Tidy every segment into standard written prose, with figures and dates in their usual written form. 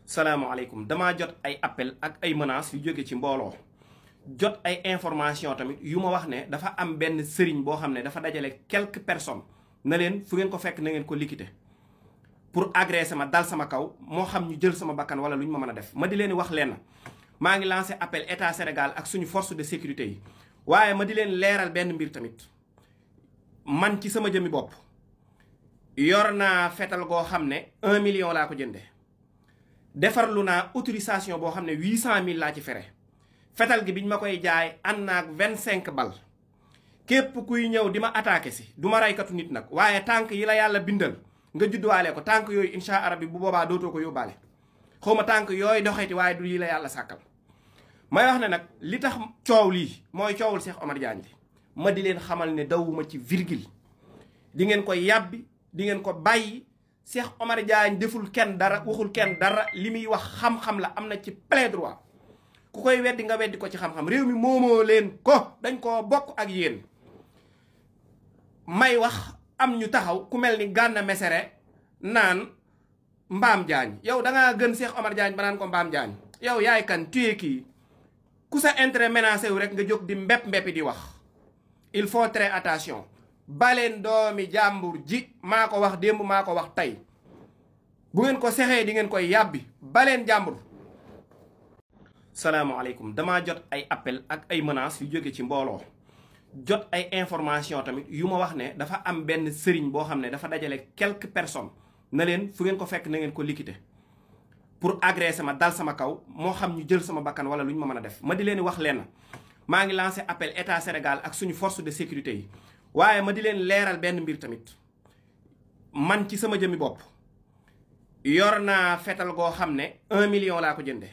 salaamaaleykum damaa jot ay appel ak ay menaces yu jóge ci mbooloo jot ay information tamit yu ma wax ne dafa am benn sëriñ boo xam ne dafa dajale quelques personnes na leen fu ngeen ko fekk na ngeen ko liquider pour agresser ma dal sama kaw moo xam ñu jël sama bakkan wala lu ñu ma mën a def. ma di leen wax leen maa ngi lancé appel état Sénégal ak suñu force de sécurité yi waaye ma di leen leeral benn mbir tamit man ci sama jëmmi bopp yor naa fetal goo xam ne 1 million laa ko jëndee. defarlu naa autorisation boo xam ne 800 000 laa ci fere fetal gi biñ ma koy jaay ànd naag 25 bal képp kuy ñëw di ma attaqué si du ma raykatu nit nag waaye tànk yi la yàlla bindal nga judduwaale ko tànk yooyu incha allah bi bu boobaa dootoo ko yóbbaale xaw ma tànk yooyu doxeti waaye du yi la yàlla sàkkal. may wax ne nag li tax coow lii mooy coowul Cheikh Omar Diagne bi ma di leen xamal ne dawuma ci virgule di ngeen ko yàbbi di ngeen ko bàyyi. Cheikh Omar Diagne deful kenn dara waxul kenn dara li muy wax xam-xam la am na ci plein droit ku koy weddi nga weddi ko ci xam-xam réew mi moomoo leen ko dañ koo bokk ak yéen. may wax am ñu taxaw ku mel ni Gana Messere naan Mbaam Diagne yow dangaa gën Cheikh Omar Diagne ba naan ko Mbaam Diagne yow yaay kan tuye kii ku sa intérêt menacé wu rek nga jóg di mbéppi di wax il faut très attention. baleen doomi jàmbur ji maa ko wax démb maa ko wax tey bu ngeen ko sexee di ngeen koy yàbbi baleen jàmbur. salaamaaleykum damaa jot ay appel ak ay menaces yu jóge ci mbooloo jot ay information tamit yu ma wax ne dafa am benn sëriñ boo xam ne dafa dajale quelques personnes na leen fu ngeen ko fekk na ngeen ko liquider pour agresser ma dal sama kaw moo xam ñu jël sama bakkan wala lu ñu ma mën a def. ma di leen wax leen maa ngi lancé appel état Sénégal ak suñu force de sécurité yi. waaye ma di leen leeral benn mbir tamit man ci sama jëmmi bopp yor naa fetal goo xam ne 1 million laa ko jëndee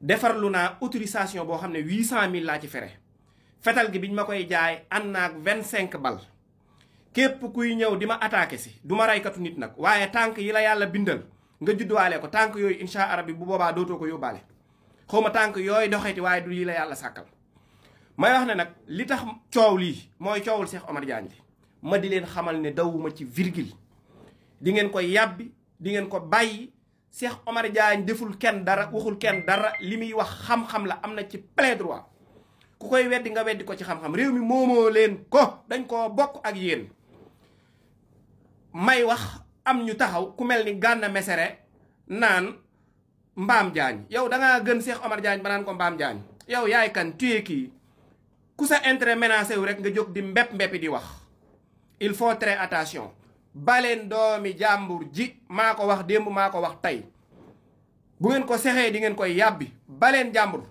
defarlu naa autorisation boo xam ne 800 000 laa ci fere fetal gi biñ ma koy jaay ànd naag 25 bal képp kuy ñëw di ma attaqué si du ma raykatu nit nag waaye tànk yi la yàlla bindal nga judduwaale ko tànk yooyu incha allah bi bu boobaa dootoo ko yóbbaale xaw ma tànk yooyu doxeti waaye du yi la yàlla sàkkal. may wax ne nag li tax coow lii mooy coowul Cheikh Omar Diagne bi ma di leen xamal ne dawuma ci virgule di ngeen ko yàbbi di ngeen ko bàyyi Cheikh Omar Diagne deful kenn dara waxul kenn dara li muy wax xam-xam la am na ci plein droit ku koy weddi nga weddi ko ci xam-xam réew mi moomoo leen ko dañ koo bokk ak yéen. may wax am ñu taxaw ku mel ni Gana Messere naan Mbaam Diagne yow dangaa gën Cheikh Omar Diagne ba naan ko Mbaam Diagne yow yaay kan tuye kii ku sa intérêt menacé wu rek nga jóg di mbéppi di wax il faut très attention. baleen doomi jàmbur ji maa ko wax démb maa ko wax tey bu ngeen ko sexee di ngeen koy yàbbi baleen jàmbur.